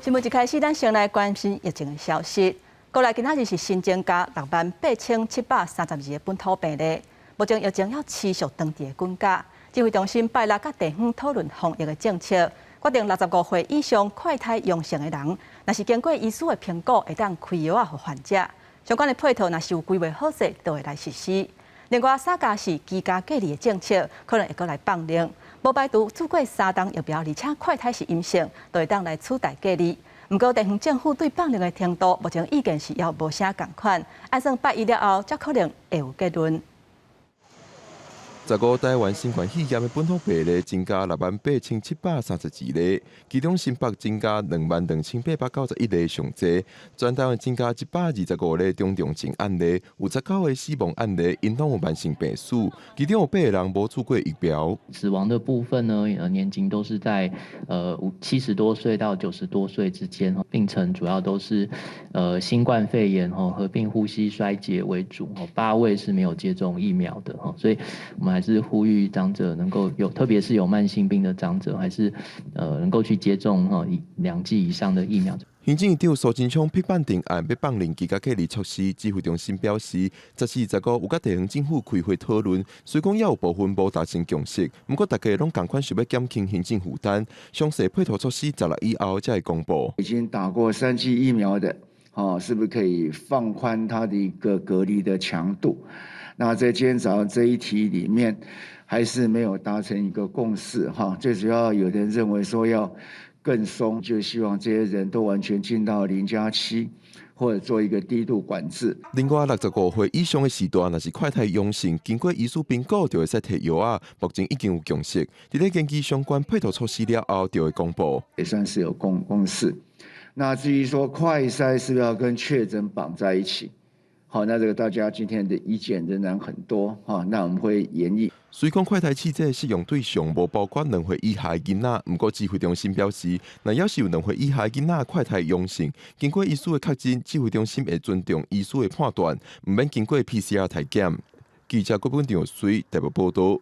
新聞一開始，咱先來關心疫情的消息。國內今仔日是新增加68,732個本土病例，目前疫情猶持續當地的滾加。指揮中心拜六佮地方討論防疫的政策，決定65歲以上快篩陽性的人，若是經過醫師的評估，會當開藥仔予患者。相關的配套若是有規劃好勢，就會來實施。另外，三加四居家隔離的政策可能會閣來放寬，無排除注過三針疫苗，而且快篩是陰性，就會當來取代隔離。毋過地方政府對放寬的程度，目前意見是猶無啥仝款，按算拜一了後，才可能會有結論。十五台灣新冠肺炎的本土病例增加68,732例，其中新北增加22,891例上濟，全台灣增加125例中重症案例，有19個死亡案例，𪜶攏有慢性病史，其中有八個人無注過疫苗。死亡的部分呢，年齡都是在70多歲到90多歲之間，病程主要都是新冠肺炎合併呼吸衰竭為主，八位是沒有接種疫苗的，所以我們還是呼籲長者能夠有，特別是有慢性病的長者，還是能夠去接種兩劑以上的疫苗。行政院長蘇貞昌拍板定案，欲放寬居家隔離措施。指揮中心表示，14、15有佮地方政府開會討論，雖講猶有部分無達成共識，毋過大家攏仝款想欲減輕行政負擔，詳細配套措施十六以後才會公布。已經打過三劑疫苗的，是不是可以放寬它的一個隔離的強度？那在今天早上這一題裡面，還是沒有達成一個共識哈。最主要有的人認為說要更鬆，就希望這些人都完全進到0加7，或者做一個低度管制。另外，65歲以上的時段，若是快篩陽性，經過醫師評估就會使提藥仔。目前已經有共識，佇咧研究相關配套措施了後，就會公布。也算是有共識。那至於說快篩是不是要跟確診綁在一起？好，那這個大家今天的意見仍然很多哈，那我們會研議。雖講快篩試劑適用對象無包括2歲以下的囡仔，毋過指揮中心表示，若猶是有兩歲以下的囡仔快篩陽性，經過醫師的確認，指揮中心會尊重醫師的判斷，毋免經過 PCR 採檢。記者郭本長隨台北報道。